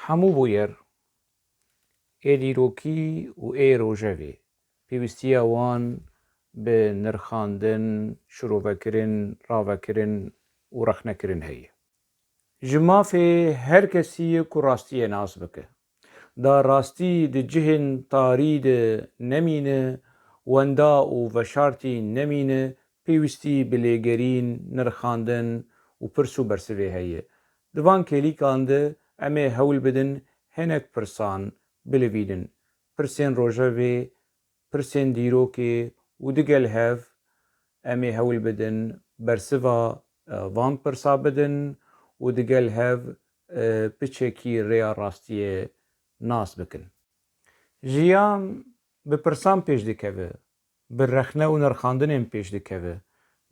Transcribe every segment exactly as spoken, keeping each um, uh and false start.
Hemû bûyer ê dîrokî û ê rojevê pêwîstiya wan bi nirxandin, şirovekirin, ravekirin û rexnekirin heye. Ji mafê her kesî ye ku rastiyê nas bike. Da rastî di cihên tarî de nemîne, wenda û veşartî nemîne, pêwîstî bi lêgerîn, nirxandin û pirs û bersivê heye. Di van kêlîkan de em ê hewl bidin hinek pirsan bilivînin. Pirsên rojevê, pirsên dîrokê û digel hev em ê hewl bidin bersiva, e, van pirsa bidin û digel hev, e, piçekî rêya rastiyê nas bikin. Jiyan bi pirsan pêş dikeve, bi rexne û nirxandinên pêş dikeve.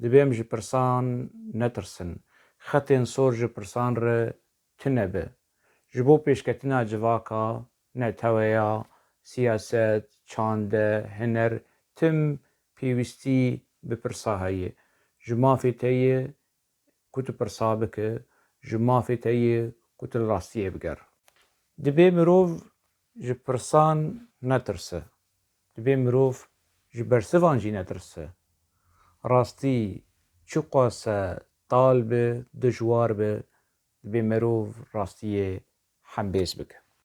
Divê em ji pirsan netirsin. Xetên sor ji pirsan re tune be. Ji bo pêşketina civaka, neteweya, siyaset, çande, huner, tim pêwîstî bi pirsa heye. Ji mafê te ye ku tu pirsa bike, ji mafê te ye ku tu li rastiyê biger. Divê mirov ji pirsan netirse. Divê mirov ji bersivan jî netirse. Rastî çiqase tal be, dijwar be, divê mirov rastiyê hembêz bike.